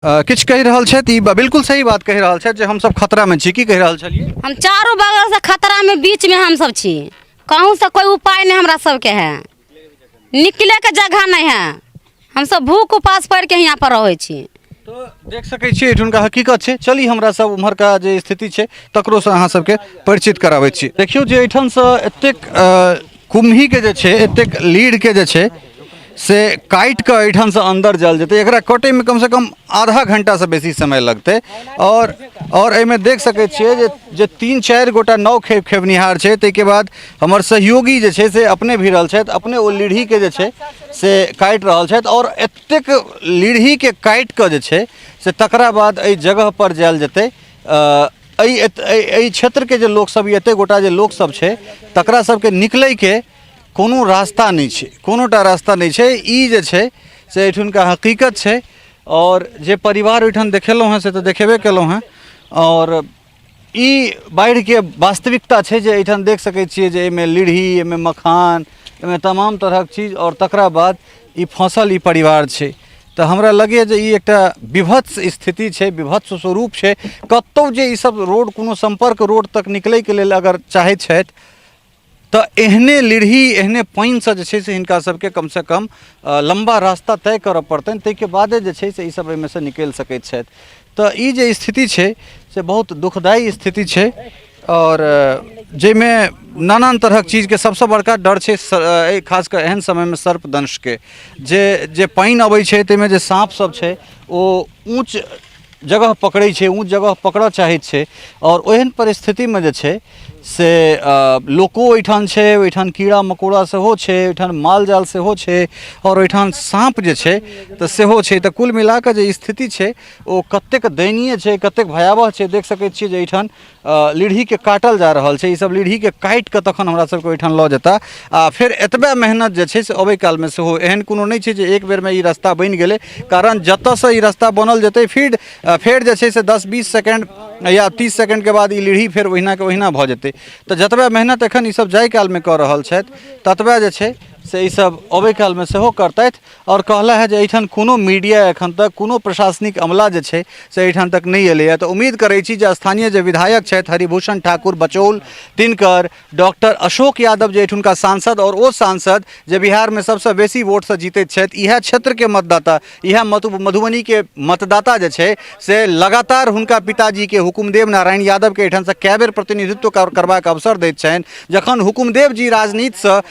किछु कहि रहल छथि। ई बिल्कुल सही बात कहि रहल छथि जे हमसब खतरामे छी। की कहि रहल छलियै? हम चारू बगल से खतरा में बीच में हम सब छी, कहूँ से कोई उपाय नहीं हमरा सबके है, निकले के जगह नहीं है, हम सब भूख उपास पड़ के यहाँ पर रहै छी। तऽ देख सकै छियै एहिठुनका हकीकत छै। चली हमरा सब उम्हरका जे स्थिति छै तकरोसँ अहाँ सबके परिचित कराबै छी। देखियौ जे एहिठामसँ एतेक कुम्हीके जे छै, एतेक लीढ़के जे छै से काटि कऽ एहिठामसँ अन्दर जायल जेतै। एकरा कटैमे कमसँ कम आधा घण्टासँ बेसी समय लगतै। आओर एहिमे देख सकै छियै जे 3-4 गोटा नाव खेबनिहार छै। ताहिके बाद हमर सहयोगी जे छै से अपने भिड़ल छथि, अपने ओ लीढ़ीके जे छै से काटि रहल छथि। आओर एतेक लीढ़ीके काटि कऽ जे छै से तकरा बाद एहि जगहपर जायल जेतै। एहि क्षेत्रके जे लोकसभ, एतेक गोटा जे लोकसभ छै तकरा सबके निकलैके कोनो रास्ता नहि छै, कोनोटा रास्ता नहि छै। ई जे छै से एहिठुनका हकीकत छै। आओर जे परिवार ओहिठाम देखेलहुँ हेँ से तऽ देखेबे केलहुँ हेँ। आओर ई बाढ़िके वास्तविकता छै जे एहिठाम देख सकै छियै जे एहिमे लीढ़ी, एहिमे मखान, एहिमे तमाम तरहक चीज, आओर तकरा बाद ई फँसल ई परिवार छै। तऽ हमरा लगैए जे ई एकटा विभत्स स्थिति छै, विभत्स स्वरूप छै। कतहु जे ईसब रोड, कोनो सम्पर्क रोड तक निकलैके लेल अगर चाहै छथि तऽ एहने लीढ़ी, एहने पानिसँ जे छै से हिनका सबके कमसँ कम लम्बा रास्ता तय करऽ पड़तनि, ताहिके बादे जे छै से ईसब एहिमेसँ निकलि सकैत छथि। तऽ ई जे स्थिति छै से बहुत दुखदायी स्थिति छै। आओर जाहिमे नानान तरहक चीजके सबसँ बड़का डर छै, खास कऽ एहन समयमे सर्पदंशके। जे पानि अबै छै ताहिमे जे साँप सब छै ओ ऊँच जगह पकड़ै छै, ऊँच जगह पकड़ऽ चाहै छै। आओर ओहन परिस्थितिमे जे छै से लोको ओहिठाम छै, ओहिठाम कीड़ा मकोड़ा सेहो छै, ओहिठाम माल जाल सेहो छै, आओर ओहिठाम साँप जे छै तऽ सेहो छै। तऽ कुल मिलाकऽ जे स्थिति छै ओ कतेक दयनीय छै, कतेक भयावह छै, देख सकै छियै जे एहिठाम लीढ़ीके काटल जा रहल छै। ईसब लीढ़ीके काटिकऽ तखन हमरा सबके ओहिठाम लऽ जेता। आ फेर एतबे मेहनत जे छै से अबै कालमे सेहो एहन कोनो नहि छै जे एक बेरमे ई रस्ता बनि गेलै, कारण जतऽसँ ई रस्ता बनल जेतै फेर जे छै से 10-20 सेकेण्ड या 30 सेकेण्डके बाद ई लीढ़ी फेर ओहिनाके ओहिना भऽ जेतै। तऽ जतबे मेहनत एखन ईसब जाहि कालमे कऽ रहल छथि ततबे जे छै से ईसब अबै कालमे सेहो करतथि। आओर कहला है जे एहिठाम कोनो मीडिया एखन तक, कोनो प्रशासनिक अमला जे छै से एहिठाम तक नहि एलैए। तऽ उम्मीद करै छी जे स्थानीय जे विधायक छथि हरिभूषण ठाकुर बचौल तिनकर, डॉक्टर अशोक यादव जे एहिठुनका सांसद, आओर ओ सांसद जे बिहारमे सबसँ बेसी वोटसँ जीतैत छथि, इएह क्षेत्रके मतदाता, इएह मधुबनीके मतदाता जे छै से लगातार हुनका पिताजीके हुकुमदेव नारायण यादवके एहिठामसँ कए बेर प्रतिनिधित्व करबाक अवसर दैत छनि। जखन हुकुमदेव जी राजनीतिसँ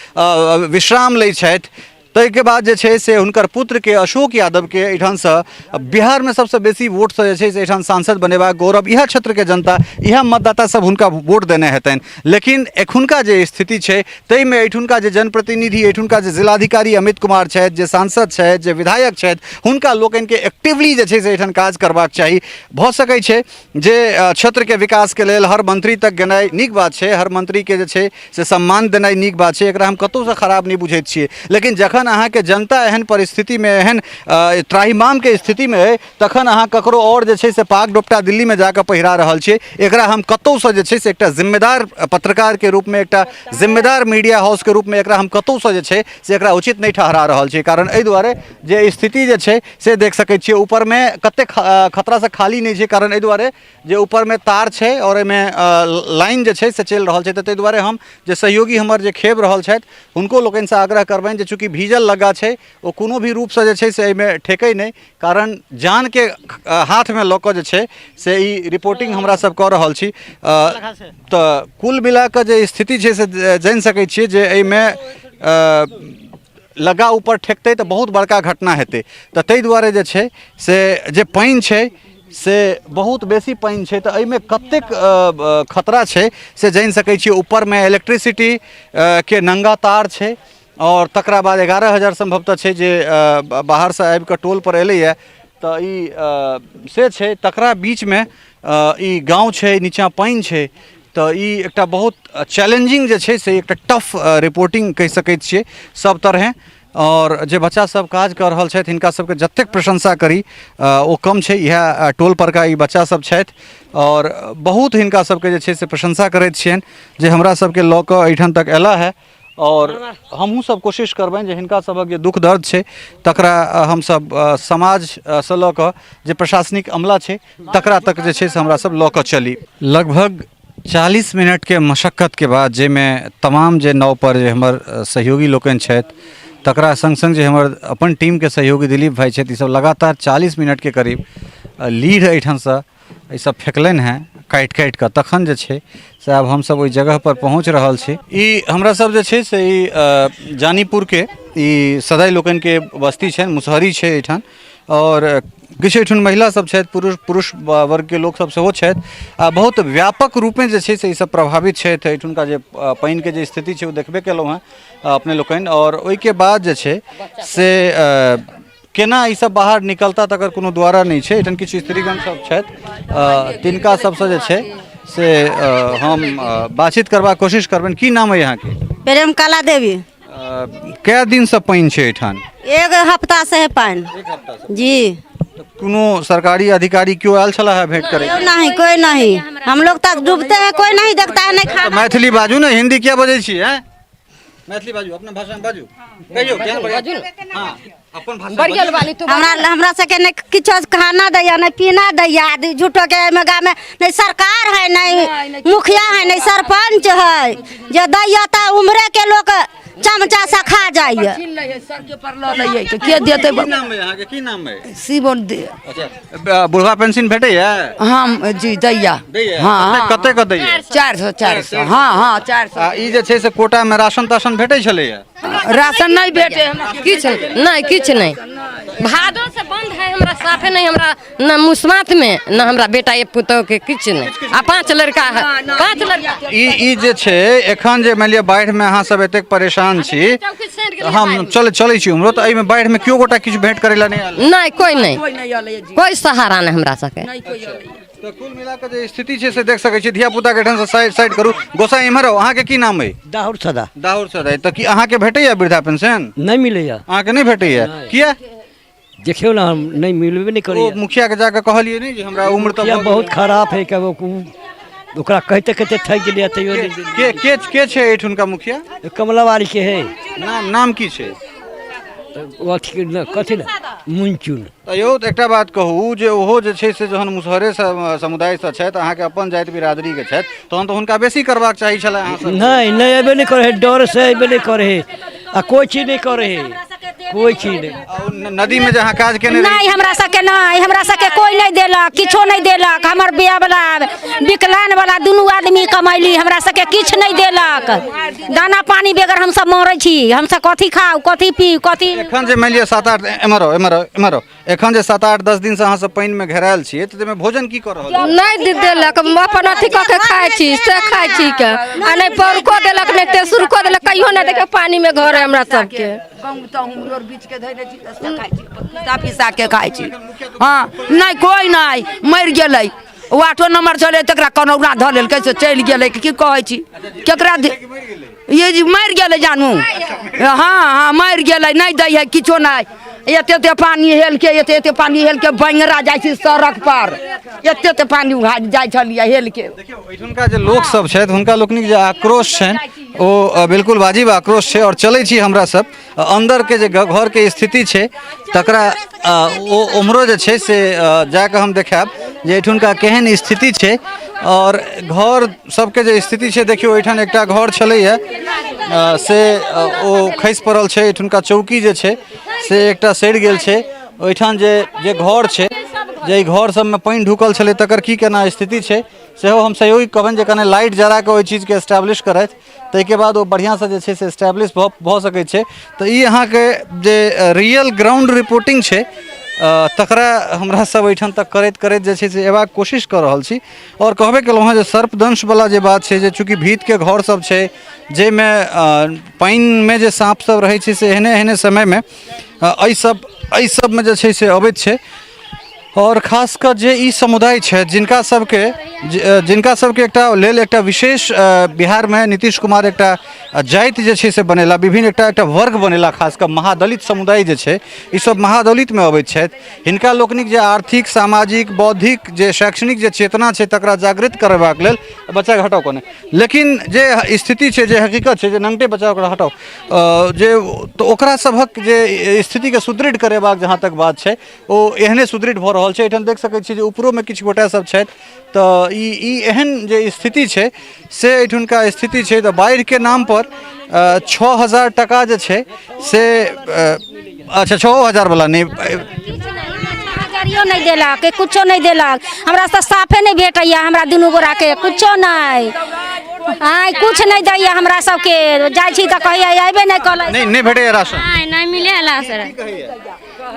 विश्राम लै छथि ताहिके बाद जे छै से हुनकर पुत्रके अशोक यादवके एहिठामसँ बिहारमे सबसँ बेसी वोटसँ जे छै से एहिठाम सांसद बनेबाक गौरव इएह क्षेत्रके जनता, इएह मतदाता सब हुनका वोट देने हेतनि। लेकिन एखुनका जे स्थिति छै ताहिमे एहिठुनका जे जनप्रतिनिधि, एहिठुनका जे जिलाधिकारी अमित कुमार छथि, जे सांसद छथि, जे विधायक छथि, हुनका लोकनिके एक्टिवली जे छै से एहिठाम काज करबाक चाही। भऽ सकै छै जे क्षेत्रके विकासके लेल हर मंत्री तक गेनाइ नीक बात छै, हर मंत्रीके जे छै से सम्मान देनाइ नीक बात छै, एकरा हम कतहुसँ खराब नहि बुझैत छियै। लेकिन जखन अहाँके जनता एहन परिस्थितिमे, एहन त्राहिमामके स्थितिमे अइ, तखन अहाँ ककरो आओर जे छै से पाग डोपटा दिल्लीमे जाकऽ पहिरा रहल छियै। एकरा हम कतहुसँ जे छै से एकटा जिम्मेदार पत्रकारके रूपमे, एकटा जिम्मेदार मीडिया हाउसके रूपमे एकरा हम कतहुसँ जे छै से एकरा उचित नहि ठहरा रहल छियै। कारण एहि दुआरे जे स्थिति जे छै से देख सकै छियै ऊपरमे कतेक खतरासँ खाली नहि छै, कारण एहि दुआरे जे ऊपरमे तार छै आओर एहिमे लाइन जे छै से चलि रहल छै। तऽ ताहि दुआरे हम जे सहयोगी हमर जे खेब रहल छथि हुनको लोकनिसँ आग्रह करबनि जे चूँकि भीजल लग्गा छै ओ कोनो भी रूपसँ जे छै से एहिमे ठेकै नहि, कारण जानके हाथमे लऽ कऽ जे छै से ई रिपोर्टिंग हमरा सब कऽ रहल छी। तऽ कुल मिलाकऽ जे स्थिति छै से जानि सकै छियै जे एहिमे लग्गा ऊपर ठेकतै तऽ बहुत बड़का घटना हेतै। तऽ ताहि दुआरे जे छै से जे पानि छै से बहुत बेसी पानि छै, तऽ एहिमे कतेक खतरा छै से जानि सकै छियै। ऊपरमे इलेक्ट्रिसिटी के नंगा तार छै आओर तकरा बाद 11,000 सम्भवतः छै जे बाहरसँ आबिकऽ टोलपर एलैए, तऽ ई से छै। तकरा बीचमे ई गाँव छै, नीचाँ पानि छै, तऽ ई एकटा बहुत चैलेंजिंग जे छै से एकटा टफ रिपोर्टिंग कहि सकैत छियै सब तरहें। आओर जे बच्चा सब काज कऽ रहल छथि हिनका सबके जतेक प्रशंसा करी ओ कम छै। इएह टोल परका ई बच्चा सब छथि आओर बहुत हिनका सबके जे छै से प्रशंसा करैत छियनि जे हमरा सबके लऽ कऽ एहिठाम तक अयला है। आओर हमहूँ सब कोशिश करबनि जे हिनका सभक जे दुःख दर्द छै तकरा हमसब समाजसँ लऽ कऽ जे प्रशासनिक अमला छै तकरा तक जे छै से हमरा सब लऽ कऽ चली। लगभग 40 मिनटके मशक्कतके बाद जाहिमे तमाम जे नावपर जे हमर सहयोगी लोकनि छथि तकरा सङ्ग सङ्ग जे हमर अपन टीमके सहयोगी दिलीप भाइ छथि, ईसब लगातार 40 मिनटके करीब लीढ़ एहिठामसँ ईसब फेकलनि हेँ काटि काटि कऽ, तखन जे छै से आब हमसब ओहि जगहपर पहुँच रहल छी। ई हमरा सब जे छै से ई जानीपुरके ई सदाइ लोकनिके बस्ती छनि, मुसहरी छै एहिठाम आओर किछु एहिठाम महिला सब छथि, पुरुष वर्गके लोक सब सेहो छथि आ बहुत व्यापक रूपे जे छै से ईसब प्रभावित छथि। एहिठुनका जे पानिके जे स्थिति छै ओ देखबे केलहुँ हेँ अपने लोकनि आओर ओहिके बाद जे छै से केना ईसब बाहर निकलता तकर कोनो द्वारा नहि छै। एहिठाम किछु स्त्रीगण सब छथि, तिनका सबसँ जे छै से हम बातचीत करबाक कोशिश करबनि। की नाम अइ अहाँके? प्रेम कला देवी। कए दिनसँ पानि छै एहिठाम? एक हफ्ता से है पानि। एक हफ्ता से? जी। तऽ कोनो सरकारी अधिकारी केओ आयल छलाह है भेंट करे? कोई नहीं, कोई नहीं, हम लोग तक डूबते हैं, कोई नहीं देखता है, नहीं खाना। मैथिली बाजू ने, हिंदी किया बजै छी हैं? मैथिली बाजू, अपना भाषा में बाजू, कहियौ केहन बढ़िया। हाँ, अपन भाषा बढ़िया वाली तू। हमरा सबके नहीं किछो खाना दैया, नहीं पीना दैया। झूठो के एहिमे गाँव में नहीं सरकार है, नहीं मुखिया है, नहीं सरपंच है। जे दैया तऽ उम्रे के लोक चमचा से खा जाइए। छीन लै है, सर के पर लऽ लै है, तऽ के देतै? की नाम है अहाँके, की नाम है? शिवन दे। अच्छा, बुढ़वा पेंशन भेटैया? हम जी दैया। दैया? हाँ। कते कते दैया? 400, 400, हाँ हाँ, 400। आ ई जे छै से कोटा में राशन ताशन भेटै छलैया? राशन नहि भेटे हमरा। किछु नहि, किछु नहि। भादो से बंद है हमरा, साफे नहीं हमरा, न मुसमात में न हमरा बेटा एक पुतोह के किछु नहि। आ 5 लड़का है, 5 लड़का। ई जे छै एखन जे मानि लिअ बाढ़ि में अहाँ सब एतेक परेशान छी, हम चलै छी उम्हरो, तऽ एहिमे बाढ़ि में केओ गोटा किछु भेंट करै लए नहि आयल? नहि, कोइ नहि, कोइ सहारा नहि हमरा सबके। तऽ कुल मिला कऽ जे स्थिति छै से देख सकै छी। धिया पुता के एहिठामसँ साइड साइड करू। गोसाई इम्हर आउ, अहाँके की नाम अइ? दाहुर सदा। दाहुर सदा। तऽ की अहाँके भेटैया वृद्धा पेंशन? नहि मिलैया। अहाँके नहि भेटैया? किया? देखियौ ने, हम नहि मिलबे नहि ओ करैया। मुखिया के जाकऽ कहलियै नहि जे हमरा उम्र तऽ मुखिया भऽ बहुत गेल? खराब है, कब ओकरा कहिते कहिते थकि गेलियै तैयो नहि। के के के छै एहिठुनका मुखिया? कमलावाड़ी के है। नाम की छै? ओ अथी न, कथी ने मुनचुन। तऽ यौ, तऽ एकटा बात कहू जे ओहो जे छै से जहन मुसहरे समुदायसँ छथि, अहाँके अपन जाति बिरादरीके छथि, तहन तऽ हुनका बेसी करबाक चाही छलै अहाँ सब। नहि, नहि अयबे नहि करै है, डर से अयबे नहि करै है आ कोइ चीज नहि करै है, कोइ चीज नहि। आ ओ नदीमे जे अहाँ काज केने रही? नहि, हमरा सबके नहि, हमरा सबके कोइ नहि देलक, किछो नहि देलक। हमर बियाह वाला विकलांग वाला दुनू आदमी कमैली, हमरा सबके किछु नहि देलक। दाना पानी बगैर हमसब मरै छी। हमसब कथी खाउ, कथी पीउ, कथी? एखन जे मानि लिअ 7 8, एम्हर आउ, एम्हर आउ, एम्हर आउ। एखन जे 7 8 10 दिनसँ अहाँ सब पानिमे घेरायल छियै, तऽ ताहिमे भोजन की कऽ रहल छी? नहि देलक, अपन अथी कऽ के खाइ छी से खाइ छी के, आ नहि पौरको देलक, नहि तेसुरको देलक, कहियो नहि देखियौ पानिमे घर है हमरा सबके। गहूँम तहूँम आओर बीछ के धयने छी तऽ से खाइ छी, पिसा पिसा के खाइ छी। हँ, नहि कोइ नहि, मरि गेलै। ओ 8 नम्बर छलै, तकरा कनौरा धऽ लेलकै से चलि गेलै। की कहै छी केकरा ये जी मरि गेलै जानू। हाँ हाँ, मरि गेलै। नहि दै है किछो नहि। एते एते पानी हेलके, एते एते पानी हेलके बंगरा जाइ छी सड़क पर, एते एते पानी उघा जाइ छलियै हेलके। देखियौ, एहिठुनका जे लोक सब छथि हुनका लोकनिक जे आक्रोश छनि ओ बिल्कुल वाजिब आक्रोश छै। आओर चलै छी हमरा सब अन्दरके जे घरके स्थिति छै तकरा, ओ उम्हरो जे छै से जाकऽ हम देखायब जे एहिठुनका केहन स्थिति छै आओर घर सबके जे स्थिति छै। देखियौ, एहिठाम एकटा घर छलैया से ओ खसि पड़ल छै। एहिठुनका चौकी जे छै से एकटा सड़ि गेल छै। ओहिठाम जे घर छै, जे घर सबमे पानि ढुकल छलै तकर की केना स्थिति छै सेहो हम सहयोगी कहबनि जे कने लाइट जरा कऽ ओहि चीजके एस्टैब्लिश करथि, ताहिके बाद ओ बढ़िआँसँ जे छै से एस्टैब्लिश भऽ सकै छै। तऽ ई अहाँके जे रियल ग्राउंड रिपोर्टिंग छै तकरा हमरा सब एहिठाम तक करैत करैत जे छै से अयबाक कोशिश कऽ रहल छी। आओर कहबे केलहुँ हँ जे सर्पदंशवला जे बात छै, जे चूँकि भीतके घर सब छै जाहिमे पानिमे जे साँप सब रहै छै से एहने एहने समयमे एहि सबमे जे छै से अबैत छै। आओर खास कऽ जे ई समुदाय छथि जिनका सबके जिनका सबके एकटा लेल एकटा विशेष बिहारमे नीतीश कुमार एकटा जाति जे छै से बनेला विभिन्न एकटा एकटा वर्ग बनेला खास कऽ महादलित समुदाय जे छै ई सब महादलितमे अबैत छथि हिनका लोकनिक जे आर्थिक सामाजिक बौद्धिक जे शैक्षणिक जे चेतना छै तकरा जागृत करेबाक लेल बच्चाके हटाउ कने लेकिन जे स्थिति छै जे हकीकत छै जे नङ्गटे बच्चा ओकरा हटाउ जे तऽ ओकरा सभक जे स्थितिके सुदृढ़ करेबाक जहाँ तक बात छै ओ एहने सुदृढ़ भऽ रहल छै एहिठाम देख सकै छी जे उपरोमे किछु गोटा सब छथि तऽ ई ई एहन जे स्थिति छै से एहिठुनका स्थिति छै तऽ बाढ़िके नामपर 6000 टाका जे छै से अच्छा 6000 वला नहि। हजारियो नहि देलक, कुछो नहि देलक। हमरा तऽ साफे नहि भेटैया, हमरा दुनू गोराके कुछो नहि आँय, कुछ नहि दैया हमरा सबके। जाइ छी तऽ कहैया अयबे नहि कलै। नहि नहि भेटैया राशन? नहीं, नहीं मिले हला सर,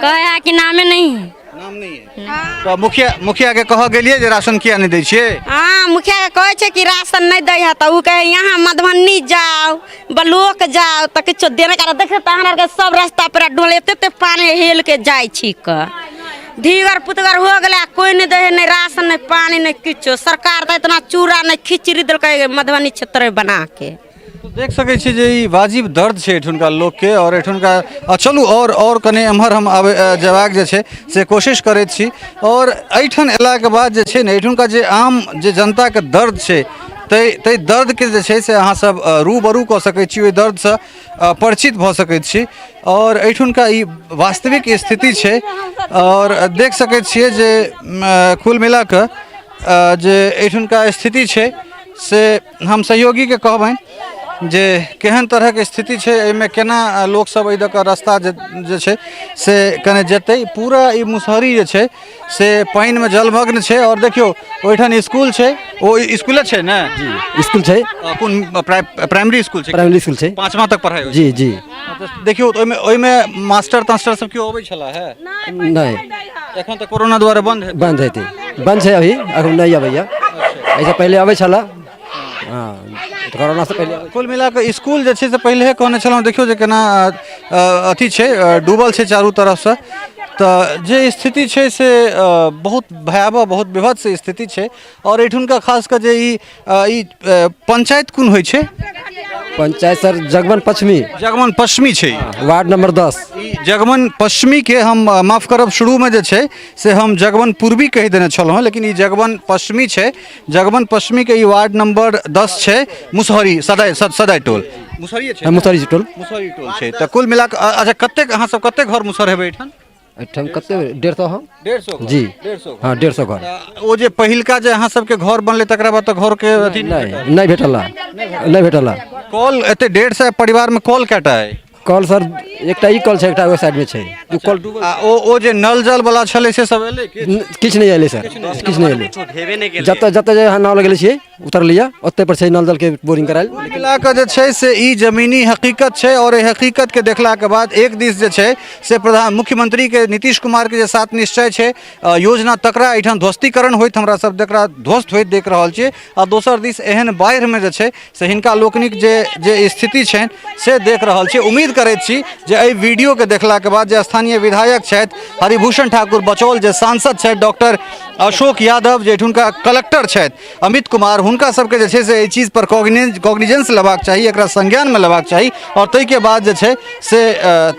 कहे है कि नामे नहीं है। नाम नहीं है तऽ मुखिया मुखिया के कहऽ गेलियै जे राशन किया नहि दै छियै? हाँ, मुखिया के कहै छै कि राशन नहि दै है तऽ ओ कहै यहाँ मधुबनी जाओ, ब्लॉक जाओ, तऽ किछो देने कर। देख तऽ हमरा आरके सब रास्ता पर डोल एते एते पानी हेल के जाइ छी कऽ धीगर पुतगर हो गेलै, कोइ नहि दै है, नहि राशन, नहि पानी, नहि किछो। सरकार तऽ इतना चूड़ा नहि खिचड़ी देलकै मधुबनी क्षेत्र बना के। तऽ देख सकै छी जे ई वाजिब दर्द छै एठुनका लोकके आओर एठुनका चलू आओर कने एम्हर हम आबै जेबाक जे छै से कोशिश करैत छी। आओर एहिठाम अयलाके बाद जे छै ने एहिठुनका जे आम जे जनताके दर्द छै ताहि ताहि दर्दके जे छै से अहाँसब रूबरू कऽ सकै छी, ओहि दर्दसँ परिचित भऽ सकैत छी। आओर एहिठुनका ई वास्तविक स्थिति छै आओर देख सकै छियै जे कुल मिला कऽ जे एहिठुनका स्थिति छै से हम सहयोगीके कहबनि जे केहन तरहक स्थिति छै, एहिमे केना लोकसब एहि दऽ कऽ रास्ता जे जे छै से कने जेतै। पूरा ई मुसहरी जे छै से पानिमे जलमग्न छै। आओर देखियौ ओहिठाम स्कूल छै, ओ स्कूले छै ने? जी, स्कूल छै। कोन प्राइमरी स्कूल छै? प्राइमरी स्कूल छै। पाँचमा तक पढ़ाइ होइ छै? जी जी। तऽ देखियौ तऽ ओहिमे ओहिमे मास्टर तास्टर सब केओ अबै छला है? नहि। एखन तऽ कोरोना दुआरे बंद हेतै। बंद हेतै, बंद छै अभी, अखन नहि अबैया। एहिसँ पहिले अबै छलए, हँ, तऽ कोरोना से पहिले। कुल मिला कऽ स्कूल जे छै से पहिलेहे कहने छलहुँ, देखियौ जे केना अथी छै, डूबल छै चारू तरफसँ। तऽ जे स्थिति छै से बहुत भयावह, बहुत विभत्स स्थिति छै। आओर एहिठुनका खास कऽ जे ई ई पंचायत कोन होइ छै? पंचायत सर जगमन पश्चिमी। जगमन पश्चिमी छै। Ward number 10। ई जगमन पश्चिमी के हम माफ करब, शुरूमे जे छै से हम जगमन पूर्वी कहि देने छलहुँ हँ, लेकिन ई जगमन पश्चिमी छै। जगमन पश्चिमी के ई वार्ड नंबर 10 छै, मुसहरी सदाय सदाय टोल मुसहरी छै। हँ, मुसहरी टोल। मुसहरी टोल छै। तऽ कुल मिला कऽ अच्छा, कतेक अहाँ सब कतेक घर मुसहर हेबै एहिठाम? एहिठाम कते, 150 हम। 150? जी। 150? हँ, 150 घर। तऽ ओ जे पहिलका जे अहाँ सबके घर बनलै तकरा बाद तऽ घरके अथी नहि नहि भेटल, नहि भेटल। कल एते 150 परिवारमे कल कएटा अइ? कल सर एकटा ई कल छै, एकटा ओहि साइडमे छै, ओ कल डूबल। आ ओ ओ जे नल जल वाला छलै से सब एलै कि? किछु नहि एलै सर, किछु नहि एलै। भेबे नहि केलै। जतऽ जतऽ जे अहाँ नाव लगेले छियै उतरलियै ओतहि पर छै नल जलके बोरिंग करायल। मिला कऽ जे छै से ई जमीनी हकीकत छै। आओर एहि हकीकतके देखलाके बाद एक दिस जे छै से प्रधान मुख्यमंत्रीके नीतीश कुमारके जे सात निश्चय छै योजना तकरा एहिठाम ध्वस्तीकरण होइत हमरा सब तकरा ध्वस्त होइत देख रहल छियै आ दोसर दिस एहन बाढ़िमे जे छै से हिनका लोकनिक जे जे स्थिति छनि से देख रहल छी। उम्मीद करैत छी जे एहि वीडियोके देखलाके बाद जे स्थानीय विधायक छथि हरिभूषण ठाकुर बचौल, जे सांसद छथि डॉक्टर अशोक यादव, जे एहिठुनका कलेक्टर छथि अमित कुमार, हुनका सबके जे छै से एहि चीज पर कॉग्निजेंस लेबाक चाही, एकरा संज्ञानमे लेबाक चाही आओर ताहिके बाद जे छै से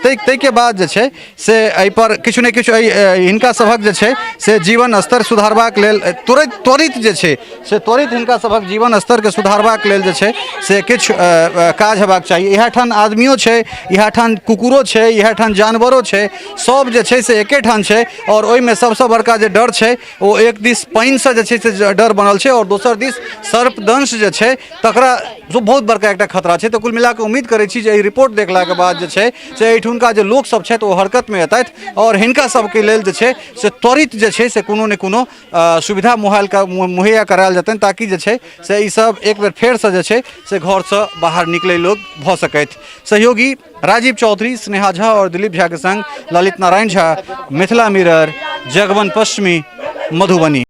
ताहिके बाद जे छै से एहिपर किछु ने किछु एहि हिनका सभक जे छै से जीवन स्तर सुधारबाक लेल तुरंत त्वरित जे छै से त्वरित हिनका सभक जीवन स्तरके सुधारबाक लेल जे छै से किछु काज हेबाक चाही। इएह ठाम आदमियो छै, इएह ठाम कुकुरो छै, इएह ठाम जानवरो छै, सब जे छै से एके ठाम छै। आओर ओहिमे सबसँ बड़का जे डर छै ओ एक दिस पानिसँ जे छै से डर बनल छै आओर दोसर दिस सर्पदंश जे छै तकरा जो बहुत बड़का एकटा खतरा छै। तऽ कुल मिलाकऽ उम्मीद करै छी जे एहि रिपोर्ट देखलाके बाद जे छै से एहिठुनका जे लोकसब छथि ओ हरकतमे एतथि आओर हिनका सबके लेल जे छै से त्वरित जे छै से कोनो ने कोनो सुविधा मुहैया करायल जेतनि ताकि जे छै से ई सब एक बेर फेरसँ जे छै से घरसँ बाहर निकलै लोक भऽ सकथि। सहयोगी राजीव चौधरी, स्नेहा झा आओर दिलीप झा के संग ललित नारायण झा, मिथिला मिरर, जगवन पश्चिमी, मधुबनी।